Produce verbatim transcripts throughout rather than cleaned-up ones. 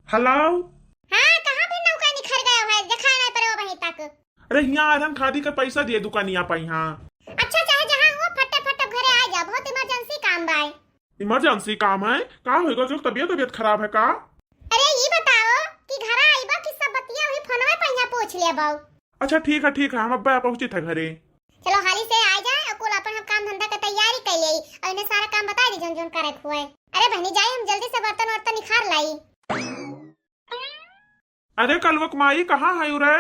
हेलो। हाँ, कहाँ भी नौका निखर गया है, देखा नहीं पड़े वहीं तक। अरे, यहाँ आयरन खादी का पैसा दिए दुकानिया पे यहाँ। अच्छा, चाहे जहाँ हो, फटे फटे घरे आ जा, बहुत इमरजेंसी काम बाय। इमरजेंसी काम है? का होइगा जो तबियत, तबियत खराब है का? अरे, ई बताओ कि घरा आइबा कि सब बतिया वही फोनवे पे यहाँ पूछ लेबो? अच्छा, ठीक है, ठीक है, हम अब्बे पहुँचित है घरे। चलो, हाली से आ जाए और कुल अपन हम काम धंधा के तैयारी कर ले और इन्हें सारा काम बता दी, जौन जौन करे के हुए। अरे बहनी, जाई हम जल्दी से बर्तन वर्तन निखार लाई। अरे कलुआ क माई, कहाँ है रे?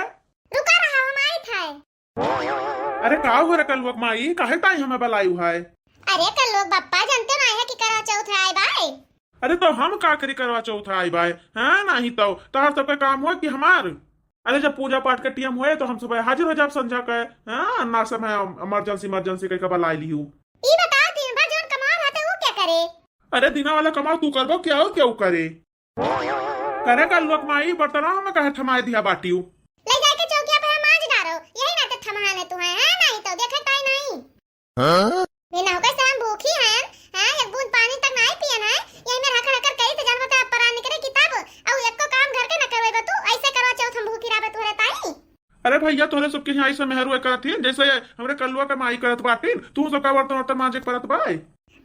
रुका रहा, हम आई था। अरे का हो रे कलुआ क माई, काहे ताई हमें बुलायु है? अरे कलुआ क बप्पा, जानते ना है कि करवा चौथ है, आए बाय। अरे तो हम का करी करवा चौथ आई बाय, हाँ? नहीं तो तोहर सबके काम हुआ कि हमार? अरे जब पूजा पाठ के टीम हुए तो हम सब हाजिर हो जाब संझा के, हाँ? ना समय इमरजेंसी, इमरजेंसी कह के बुलाए लिहू। ई बताओ, दिन भर जौन कमाओ रहते वो क्या करे? अरे दिना वाला कमाओ तू करबो क्या हो, क्या वो करे? करे कलुआ क माई, बर्तनवा हमें कहे थमाए दिया बाटियो। ले जाके चौकिया पे हम मांज डारो, यही नाते थमहाने तू है, हाँ? नहीं तो देखे ताई नहीं। हाँ? ये नौका से हम भूखी हैं, हाँ? एक बूंद पानी तक नहीं पियन है, यही में हकर हकर करी तो जानबो तो परान निकले किताब, और एको काम घर के न करवेबो तू, ऐसे करवा चौथ हम भूखी रहबे तोहरे ताई। अरे भैया, तोहरे सबके यहाँ ऐसे मेहरुए करत ही, जैसे हमरे कलुआ के माई करत बाटिन, तू सबका बर्तन वर्तन मांजे के परत बाय।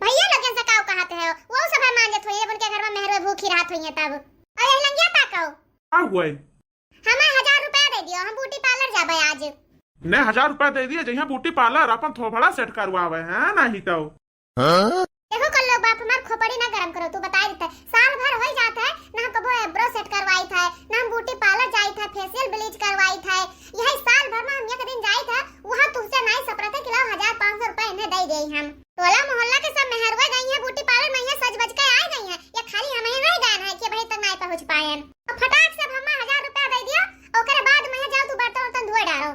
भैया लोगन से काऊ कहत है, वो सब है मांजत होइए, उनके घर में मेहरुए भूखी रहत होइए तब। और यही लंगिया ताको। का हुआ है? हमें हजार रुपया दे दियो, हम ब्यूटी पार्लर जाबे आज। ने हजार रुपया दे दिए, जइहे ब्यूटी पार्लर अपन थोबड़ा सेट करवावे हैं, नहीं तो। हाँ? देखो कलुआ क बाप, हमार खोपड़ी ना गरम करो, तू बताई देते, साल भर हो ही जात है, ना हम कबो एब्रो सेट करवाई था, ना हम ब्यूटी पार्लर जाई था, फेशियल ब्लीच करवाई था, यही साल भर में हम एक दिन जाई था, वहाँ तुमसे नहीं सपरा था कि लाओ हजार पाँच सौ रुपया इन्हें दे दे हम। टोला मोहल्ला के सब मेहरुआ गई हैं ब्यूटी पार्लर में, यहाँ सज बज के आ गई हैं, या खाली हम ही रह गए हैं कि भाई तक नहीं पहुँच पाए हैं। और फटाक से अब हमें हजार रुपया दे दियो, ओकरे बाद में जाओ तू बर्तन उर्तन धोए डारो।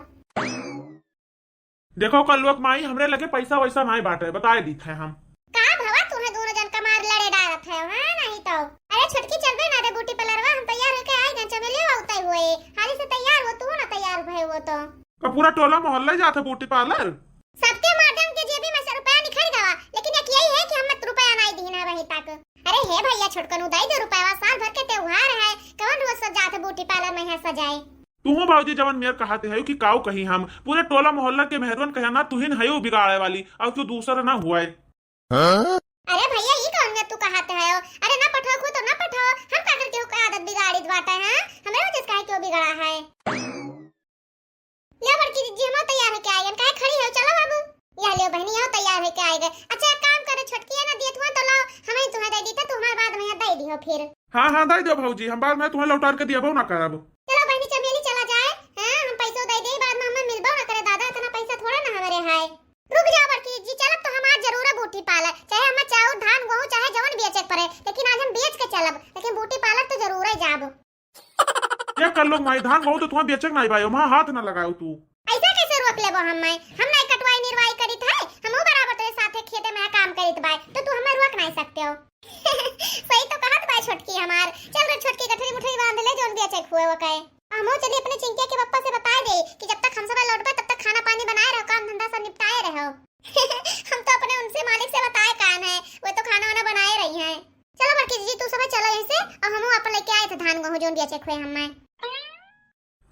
देखो कलुआ क माई, हमरे लगे पैसा वैसा नाई बाटे, बताए दीत है हम। का भवा, तुम्हें दोनों जन का मार लड़े डारत है, हाँ? नहीं तो। अरे छोटकी, चलबे ना रे ब्यूटी पार्लरवा, हम तैयार होके आए गए, चमेलिया उताई हुए, हाली से तैयार हो, तू ना तैयार भए हो तो। का पूरा टोला मोहल्ला ही जात है ब्यूटी पार्लर? सबके मर्दन के जेबी में से रुपया निकल गवा, लेकिन एक यही है कि हम मत रुपया नाई दीना वहीं तक। अरे हे भैया छोटकनू, दे दो रुपया, साल भर के त्योहार है, कौन रोज सब जात है ब्यूटी पार्लर में यहाँ सजाए? तू हो भौजी, जवन मेर कहत है कि काऊ कही हम, पूरे टोला मोहल्ला के मेहरुअन कहे ना, तुहिन है बिगाड़े वाली, और क्यों दूसर ना हुआ है। हाँ? अरे भैया, ई कौन में तू कहत है? अरे ना पठाओ को तो ना पठाओ, हम का करके ओकर आदत बिगाड़ित बाटे हैं? हमरे वजह से काहे क्यों बिगड़ा है? ले बड़की दीदी, हम तैयार होके आए गए, काहे खड़ी हो? चलो बाबू। या लियो बहनी, आओ तैयार होके आए गए। अच्छा एक काम करे, छोटकी है ना दिए तुहा तो लाओ, हम ही तुम्हें दे दी तो तुम्हारे बाद में दे दियो फिर। हाँ हाँ, दे दो भौजी, हम बाद में तुम्हें लौटार के दिया ना करब। चलो बहनी चमेली चला जाए, हाँ हम पैसों दे दे, बाद में हमें मिलबो ना करे दादा, इतना पैसा थोड़ा ना हमारे है। रुक जाओ बड़की जी, चलब तो हम आज जरूर है ब्यूटी पार्लर, चाहे हमें चाउर धान गेहूं चाहे जवन बेचे के पड़े, लेकिन आज हम बेच के चलब, लेकिन ब्यूटी पार्लर तो जरूर है जाब। ये कर लो माई, धान गेहूं तो तुम्हारा बेचे के नहीं भाई, वहाँ हाथ ना लगाओ तू। ऐसा कैसे रोक लेबो हम माई? हम नहीं कटवाई निरवाई करित है, हम वो बराबर तेरे साथे खेते में काम करित बाय, तो तू हमें रोक नहीं सकते हो। सही तो कहत बाय छोटकी हमार। चल रे छोटकी, गठरी मुठरी बांध ले, जौन बेचे के हुए वो कहे। हमहू चली अपने चिंकिया के पप्पा से बताए दे कि जब तक हम सब लौटबे तब तक खाना पानी बनाए रहो, काम धंधा सब निपटाए रहो। हम तो अपने उनसे मालिक से बताए कान है, वो तो खाना वाना बनाए रही हैं। चलो बड़की जीजी, तू सब चलो यहीं से, और हमहू अपन लेके आए थे धान गेहूं जौन बेचे के हुए हम माई।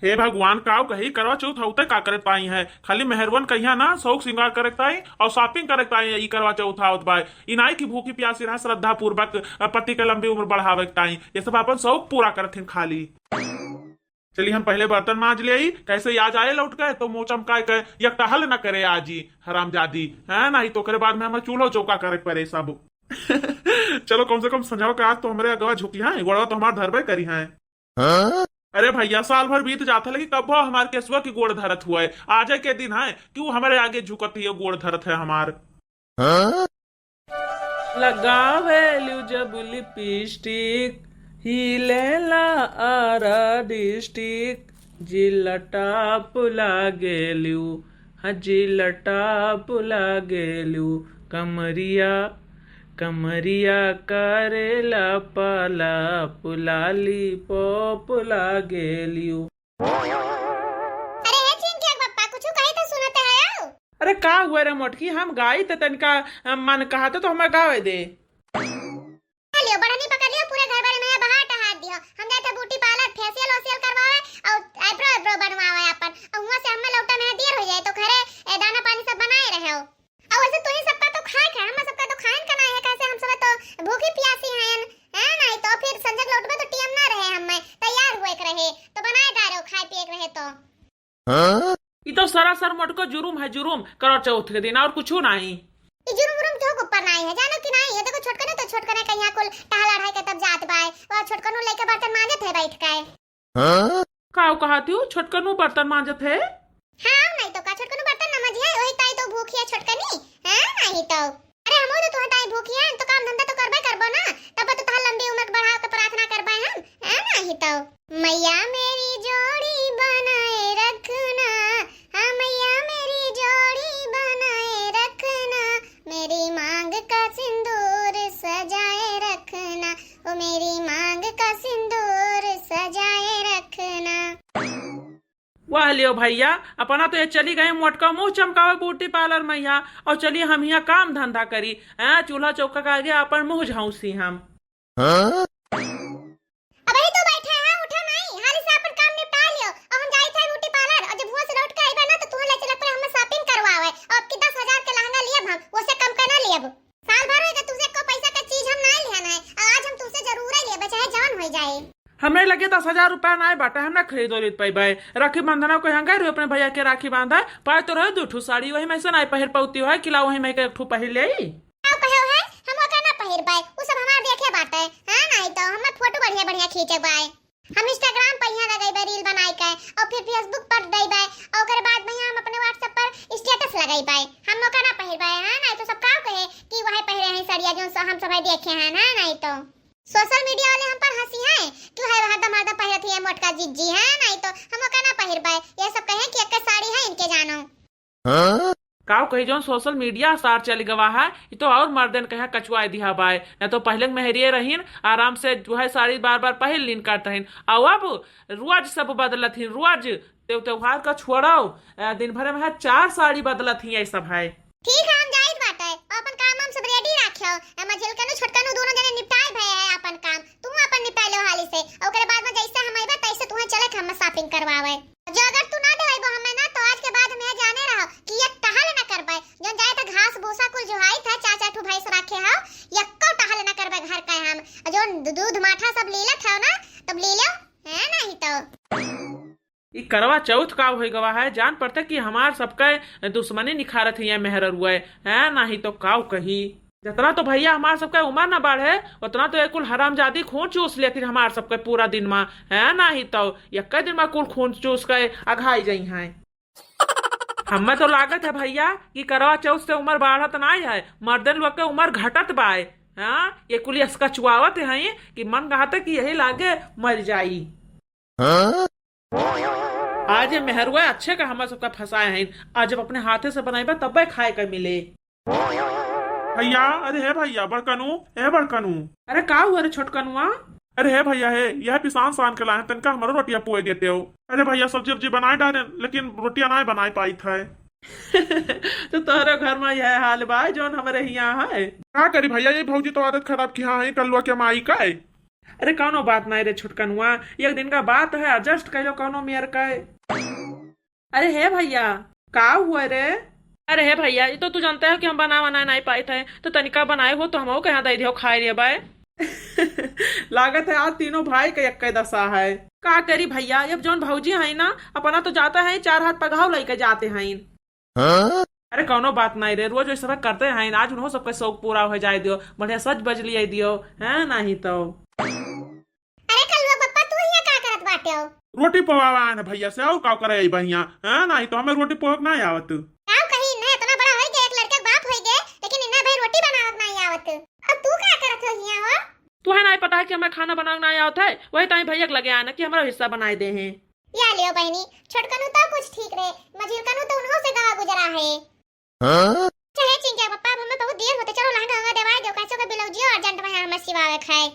हे भगवान, काव कही करवा चौथ होते का करे ताई है, खाली मेहरुअन कहिया ना शौक श्रृंगार करे ताई और shopping करे ताई ई करवा चौथ आवत बाय। ई नाई की भूखी प्यासी रहा श्रद्धा पूर्वक पति के लंबी उम्र बढ़ावे ताई, ये सब अपन शौक पूरा करत हिन खाली। चली हम पहले बर्तन मांज ले आई, कैसे आज आए लौट के तो मुंह चमकाए के एक टहल न करे आज ही हरामजादी, है नहीं तो ओकरे बाद में हमें चूल्हो चौका करे के पड़े सब। चलो कम से कम संझवा के आज तो हमरे अगवा झुकी हैं, गोड़वा तो हमार धरबे करी हैं। हाँ? अरे भैया साल भर बीत जात है लेकिन कबो हमार केसुआ की गोड़ धरत हुआ है, आजे के दिन है कि वो हमारे आगे झुकत है, गोड़ धरत है हमार। हाँ? लगावेलु जब लिपस्टिक, हिलेला आरा डिस्ट्रिक्ट, जिला टॉप लागेलु, हाँ जिला टॉप लागेलु, कमरिया, कमरिया करेला पलाप, लॉलीपॉप लागेलु। अरे हे चिंकिया के पप्पा, कुछ कही तो सुनते है आओ। अरे का हुआ रे मोटकी, हम गाई त तनिका, अ, मन कहा तो, तो हमें गावे दे। लियो बढ़नी पकड़ लियो, पूरे घर बारी में बहा टहा दियो। हम जाते ब्रो बनवावे आपन। अउर हुआँ से हमें लौटे में देर होइ जाए, तो घरे, ए, दाना पानी सब बनाए रहे हो। अउर वैसे तुहीं सबका तो खाए खाए, हम सबका तो खाएन का नाहीं है, कैसे हम सब तो भूखी प्यासी हैं, हैं? नाहीं तो फिर संझक लौटबे तो टीएम ना रहे, हमें तैयार हुए के रहे, तो बनाए डारे हो, खाए पिए के रहे तो। हाँ? ई तो सरासर मोटको जुरुम है, जुरुम, करवा चौथ के दिन, अउर कुछू नाहीं। ई जुरुम उरुम केहू के ऊपर नाहीं है, जानो कि नाहीं? ये देखो छोटकने तो छोटकने कहिया कुल टहल अढ़ाई के तब जात बाय, वह छोटकनू लइके बर्तन मांजत है बैठ के। हाँ? काउ कहत हो, छोटकनू बर्तन मांजत है? हाँ, नाहीं तो का, छोटकनू बर्तन न मांजी है, वही ताई तो भूखी है छोटकनी, हाँ, नाहीं तो। अरे, हमहू तो तुहे ताई भूखी है, तो काम धंधा तो करबे करबो ना, तब तो तहार लंबी उम्र के बढ़ाव के प्रार्थना करबे हम, हाँ, नाहीं तो। मैया मेरी जोड़ी बनाए रखना, हाँ, मैया मेरी जोड़ी बनाए रखना, मेरी मांग का सिंदूर सजाए रखना, ओ मेरी मांग का सिंदूर सजाए रखना। वाह लियो भइया, अपना तो ये चली गए मोटका मुँह चमकावे ब्यूटी पार्लर मइहाँ, अउर चली हम हियाँ काम धंधा करी, हैं, चूल्हा चौका के आगे आपन मुँह झौंसी हम। हाँ? अबही तू बैठे है, उठो नाहीं, हाली से आपन काम निपटा लियो। अउर हम जाइत है ब्यूटी पार्लर, अउर जब हुआँ से लौट के अइबे ना, तो तू ले चला पर हमें shopping करवावे, अउर अबकी दस हजार के लहंगा लियब हम, ओसे कम के ना लियब। साल भर होइगा तुसे एको पैसा के चीज हम नाहीं लिहन है, अउर आज हम तुसे जरूर लेबे, चाहे जौन होइ जाए। हमरे लगे दस हजार रुपया नाहीं बाटे, हम ना खरीदो लीत पइबे। राखी बंधना को यहाँ गए रहे अपने भइया के राखी बांधा, पाए तो रहे दो ठो साड़ी, वही में से नाहीं पहिर पउती है, कि ला वही में के एक ठो पहिर ले आई। का कहो है? हम ओका ना पहिरबे, उ सब हमार देखे बाटे। हाँ, नाहीं तो हमें फोटो बढ़िया बढ़िया खींचे बाय। हम Instagram पर यहाँ लगइबे reel बनाए के, अउर फिर Facebook पर डइबे, अउर ओकरे बाद में हम अपने WhatsApp पर status लगइबे। हम ओका ना पहिरबे, हाँ, नाहीं तो सब का कहे कि वही पहिरे हैं सड़िया, जौन स-, हम सब देखे हैं ना, नाहीं तो। Social media वाले हम पर हँसी हैं कि वही हरदम हरदम पहिरत ही है मोटका जिज्जी, हाँ, नाहीं तो हम ओका ना पहिरबे। ये सब कहे कि एक साड़ी है इनके जानो। हाँ? काउ कही, जौन social media सार चलि गवा है, ई तो अउर मर्दन कहे कचुआइ दिहा बाय। न तो पहिले मेहरिये रहिन, आराम से जो है साड़ी बार बार पहिर लीन करत हइन, अउर अब रोज सब बदलत ही, रोज। त्यों-, त्योहार का छोड़ो, अ, दिन भरे में है चार साड़ी बदलत ही, ये सब है। ठीक है, हम जाइत बाटे, अउर आपन काम हम सब ready राख्यो, अ, मझिलकनू छोटकनू दोनों जने निपटाए भए है आपन काम, तू आपन निपटाए लो हाली से, अउर ओकरे बाद में जैसे हम अइबे तैसे तुहें चले के हम shopping करवावे। जो अगर तू ना देवइबो हमें ना, तो आज के बाद हम यहाँ जाने रहो कि एक टहल ना करबे। जौन जाए त घास भूसा कुल जोहाई था, चार चार ठो भैंस रखे हो, यक्को टहल ना करबे घर का हम। जौन दू-, दूध माठा सब लीलत हो ना, तब ली लो, है नहीं तो। ई करवा चौथ का होइ गवा है, जान पड़ता कि हमार सबका दुश्मनी निखारत ही है मेहररुआ, है नहीं तो काउ कही। जतना तो भइया हमार सबके उमर ना बढ़े, ओतना तो ये कुल हरामजादी खून चूस लेतिन हमार सबके पूरा दिन मा, है? नाही तो यक्के दिन मा कुल खून चूस के अघाई जइहैं। हम्मे तो लागत है भइया कि करवा चौथ से उमर बढ़त नाई है, मर्दन लोग के उमर घटत बाय। हाँ, ये कुल यसकचुआवत हैं कि मन कहत है कि यही लागे मर जाई। हाँ? आज ये मेहरुआ अच्छे का हमार सबका फंसाए हैं। आज जब अपने हाथे से बनाइबा तब्बे खाए का मिले। भइया, अरे हे भइया, बड़कनू, ए बड़कनू। अरे का हुआ रे छोटकनुआ? अरे हे भइया, हे, यह पिसान सान के लाए हैं, तनका हमरो रोटिया पोए देते हो। अरे भइया, सब्जी उब्जी बनाए डारे, लेकिन रोटिया नाई बनाए पाइत है। तो तोहरे घर मा यह हाल बा, जौन हमरे हियाँ है। का करी भइया, ये भौजी तो आदत खराब किहा है, कलुआ के माई का है। अरे कौनो बात नाई रे छोटकनुआ, एक दिन का बात है, adjust कर लो कौनो मेर का है। अरे हे भइया, का हुआ रे? अरे हे भइया, ये तो तू जानते हो कि हम बना बनाए नाई पाइत है, तो तनिका बनाए हो तो हमहू के यहाँ दे दियो खाए रे बाय। लागत है आज तीनों भाई के यक्के दशा है। का करी भइया, अब जौन भौजी है ना, अपना तो जाते हैं चार हाथ पगहाव लइके जाते हैं। हाँ? अरे कौनो बात नाई रे, रोज वैसे करते हैं, आज उन्हों सबके शौक पूरा हो जाए दियो, बढ़िया सज बज लियाई दियो, है नहीं तो। अरे कलुआ पप्पा, तू हियां का करत बाटे हो? रोटी पोवावा आन भइया से, और का करे आई बहिया, हैं? नाही तो हमें रोटी पोहक ना आवत। का कही, इन्हें इतना बड़ा होई के एक लड़के के बाप होई के, लेकिन इन्हें भाई रोटी बनावत ना आवत। और तू का करत हो हियां हो? तू है ना पता है कि हमें खाना बनाना ना आवत है, वही ताई भइया के लगे आना कि हमारा हिस्सा बनाए दे हैं। या लियो बहनी, छोटकनू तो कुछ ठीक रहे, मझिलकनू तो उन्हों से गवा गुजरा है। हाँ? अच्छा हे चिंकिया पप्पा, अब हमें बहुत देर होते, चलो लहंगा वहंगा देवाए दो, कैसे का ब्लाउजियो urgent में हमें सिवावे खाए।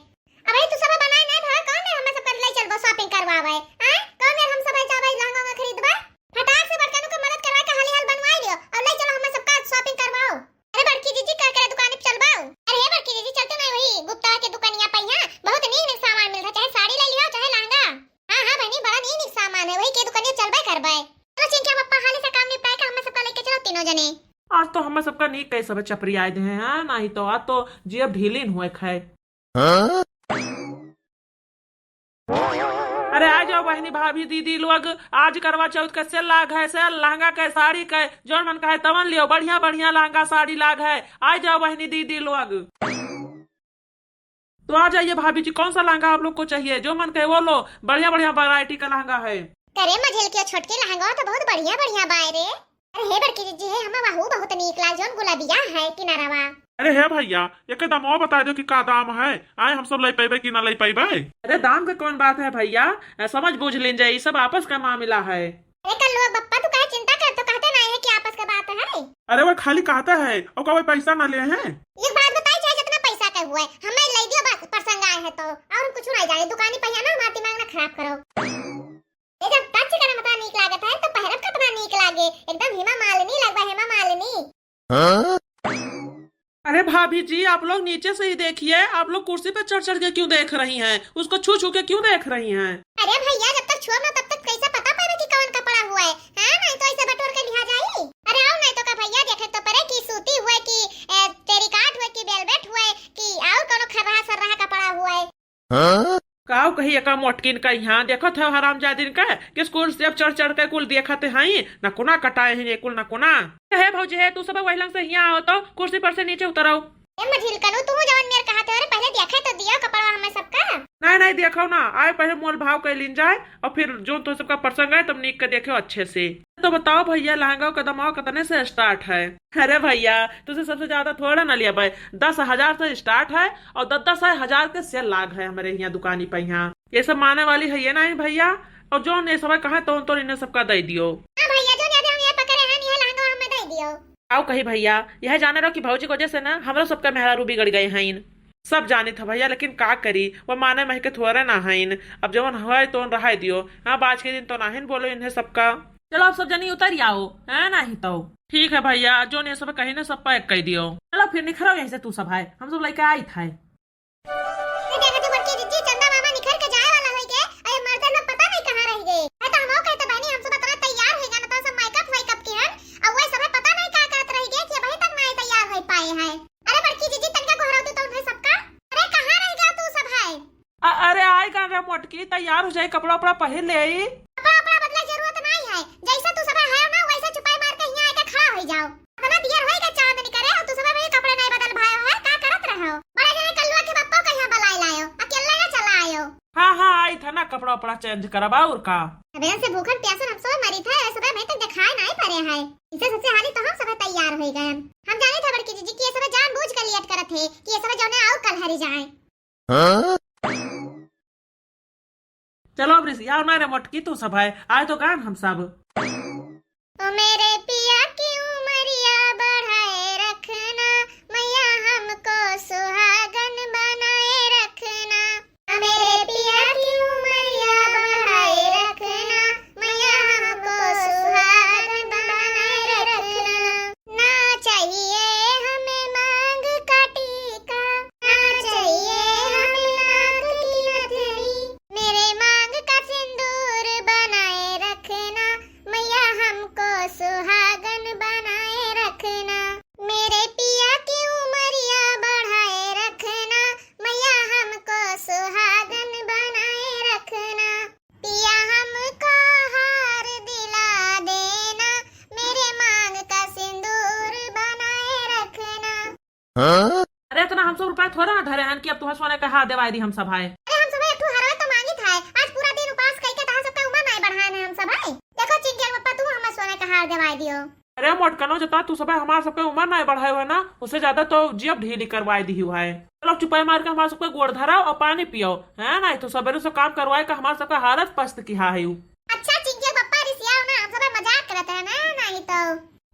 अब तू सब बनाए नहीं भवा, कौन मेर हमें सब कर ले चलबो shopping करवावे? आए? कौन मेर हम सब जावे लहंगा वहंगा खरीदबा? फटाक से बड़कनू के मदद करवाए के हाली हाल बनवाई लियो और ले चलो हमें सबका shopping करवाओ। अरे बड़की जीजी, का करे दुकान पे चलबा? अरे हे बड़की जीजी, चलते नहीं वही गुप्ता के दुकानिया पे, यहाँ बहुत नीक नीक सामान मिलता, चाहे साड़ी ले लियो चाहे लहंगा। हाँ, हाँ बहनी, बड़ा नीक नीक सामान है, वही के दुकानिया तो हमें सबका नीक कहे सब चपरियाए दे हैं, हाँ, नाही तो आ तो जियब ढीलिन हुए खाए। हाँ? अरे आ जाओ बहिनी, भाभी, दीदी लोग, आज करवा चौथ का सेल लाग है, सेल लहंगा के, साड़ी के, जौन मन कहे तवन लियो, बढ़िया बढ़िया लहंगा साड़ी लाग है। आ जाओ बहिनी, दीदी लोग। तो आ जाइए भाभी जी, कौन सा लहंगा आप लोग को चाहिए, जो मन कहे वो लो, बढ़िया बढ़िया वैरायटी का लहंगा है। अरे मझिल के छोटके लहंगा तो बहुत बढ़िया बढ़िया बाय रे। अरे हे बड़की जीजी, हे हमें वहू बहुत नीक लाग, जौन गुलबिया है किनारवा। अरे हे भैया, एक दामवा बता दो कि का दाम है, आए हम सब ले पैबे कि ना ले पैबे। अरे दाम के कौन बात है भैया, आ, समझ बूझ लेन जाए, ई सब आपस का मामला है। अरे कल्लुआ बप्पा, तू काहे चिंता कर, तो कहते नहीं है कि आपस का बात है। अरे वो खाली कहता है, और कोई पैसा ना ले हैं। एक बात बताई, चाहे जितना पैसा के हुए, हमें ले दियो, बस प्रसंग आए है तो, और हम कुछ नहीं जाने, दुकानी पहिया ना हमारा दिमाग ना खराब करो। ये जब टच करे मता नीक लागत है, तो पहरब कितना नीक लागे, एकदम हेमा मालिनी लगबा, हेमा मालिनी। हाँ? अरे भाभी जी, आप लोग नीचे से ही देखिए, आप लोग कुर्सी पे चढ़ चढ़ के क्यों देख रही हैं, उसको छू छू के क्यों देख रही हैं? अरे भैया, जब तक छुअब ना तब तक कैसे पता पड़े कि कौन कपड़ा हुआ है? हाँ, नहीं तो ऐसे बटोर के लिहा जाई। अरे आओ, नहीं तो का भैया, देखे तो पड़े कि सूती हुए कि, ए, टेरिकाट हुए कि वेलवेट हुए कि और कोनो खर्रा सर्रा कपड़ा हुए। हाँ? काव कही एका मोटकिन का यहाँ देखत है हरामजादिन का, किस कुल से अब चढ़ चढ़ के कुल देखत है, न कोना कटाए हैं ये कुल न कोना। हे भौजी हे, तू सब वही लंग से यहाँ आओ तो कुर्सी पर से नीचे उतर आओ। ए मझिल कनु, तू जवन मेर कहत है, अरे पहले देखे तो दिया कपड़ा हमें सबका। नहीं नहीं, देखो ना, आए पहले मोल भाव कर लीन जाए और फिर जो तो सबका प्रसंग है तब नीक के देखो अच्छे से। तो बताओ भैया, लहंगा का दामवा कितने से स्टार्ट है? अरे भैया, तुझे सबसे ज्यादा थोड़ा ना लिया भाई, दस हजार से स्टार्ट है और दस दस हजार के सेल लाग है हमारे यहाँ दुकानी पे। यहाँ ये सब माने वाली है ये नहीं भैया, और जो ने सब कहा तो तो इन्हें सबका दे दियो। हाँ भैया, जो ज्यादा हम ये पकड़े हैं, ये लहंगा हमें दे दियो। आओ कही भैया, यह जाने रहो कि भौजी की वजह से ना हमरो सबका मेहरारू बिगड़ गए हैं। सब जानित है भैया, लेकिन का करी, वो माने मह के थोड़े ना हईन। अब जवन होए तवन रहाय दियो। हाँ, बाज के दिन तो नाहिन बोलो इन्हें सबका। चलो, अब सब जनी उतर आओ, है नाही तो। ठीक है भैया, जो ने सब कही ना, सब पैक कर दियो। चलो फिर निखरो यहीं से, तू सब है, हम सब लेके आई था। ये देखा तो बड़की जीजी, चंदा मामा निखर के जाए वाला होई गए, अरे मर्दन लोग पता नहीं कहाँ रह गए। है तो हम कहते बहनी, हम सब इतना तैयार होई गए ना, तो सब मेकअप वेकअप किहन, अब वही सब पता नहीं का करत रह गए कि अभी तक नहीं तैयार हो पाए हैं। अरे बड़की जीजी, तनका गोहरावती तो उन्हें सबका। अरे कहाँ रह गया तू सब है? अ-, अरे आए का रे मोटकी, तैयार हो जाए, कपड़ा उपड़ा पहिर ले आई। कपड़ा उपड़ा बदला जरूरत नहीं है, जैसा तू सब है ना वैसा चुपाई मार के यहाँ आके खड़ा हो जाओ। अपना दियर होई के चांदनी करे और तू सब में कपड़ा नहीं बदल भाई है, का करत रहो? बड़ा जने कल्लुआ के बप्पो के यहाँ बुलाए लायो, अकेला ना चला आयो। हाँ हाँ, आई था ना, कपड़ा उपड़ा चेंज करब और का। अबे से भूखन प्यासन हम सब मरी था, ऐसे भाई तक दिखाए नहीं पड़े है। इसे सबसे हाली तो हम सब तैयार हो गए। हम जाने था बड़की जीजी कि ये सब जान बूझ कर लेट करत है कि ये सब जौने आओ कल हरी जाए। हाँ? चलो अब रिसियाओ ना रे मोटकी, तू सब है, आए तो गान हम सब। ओ मेरे पिया की उमरिया बढ़ाए रखना, मैया हमको सुहागन बनाए रखना। ओ मेरे पिया की उमरिया बढ़ाए रखना, मैया हमको सुहागन बनाए रखना। ना चाहिए हमें मांग का टीका, ना चाहिए हमें नाक की नथनी, मेरे मांग का सिंदूर बनाए रखना, मैया हमको सुहागन बनाए रखना। मेरे पिया की उमरिया बढ़ाए रखना, मैया हमको सुहागन बनाए रखना। पिया हमको हार दिला देना, मेरे मांग का सिंदूर बनाए रखना। हाँ? अरे इतना हम सब रुपया थोड़ा ना धरे हन कि अब तुम्हें सोने का हार देवाई दी हम सब है। अरे हम सब एक ठो हरवा तो मांगी था, आज पूरा दिन उपास करके तहां सबका उम्र नहीं बढ़ाए ने हम सब है। देखो चिंकिया के पप्पा, तू हमें सोने का हार देवाई दियो। अरे मोटकनो, जता तू सब हमार सबके उम्र नहीं बढ़ाए हुए ना, उससे ज्यादा तो जियब ढीली करवाए दी हुआ है। चलो चुपाई मार के हमार सबके गोड़ धराओ और पानी पियो, है नहीं तो सवेरे से काम करवाए का हमार सबका हालत पस्त किहा है। अच्छा चिंकिया के पप्पा, रिसियाओ ना, हम सब मजाक करत है ना, नहीं तो।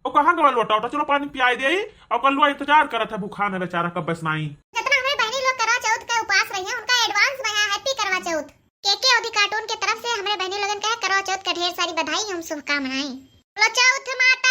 ओ कहाँ गवा लोटा ओटा, चलो पानी पियाई दे, और कल्लुआ इंतजार करत है भूखा ने बेचारा कब बस नाई। जितना हमारे बहनी लोग करवा चौथ का उपास रही है, उनका एडवांस में है हैप्पी करवा चौथ। के के ओदी कार्टून के तरफ से हमारे बहनी लोगन का करवा चौथ का ढेर सारी बधाई एवं शुभकामनाएं। बोलो चौथ माता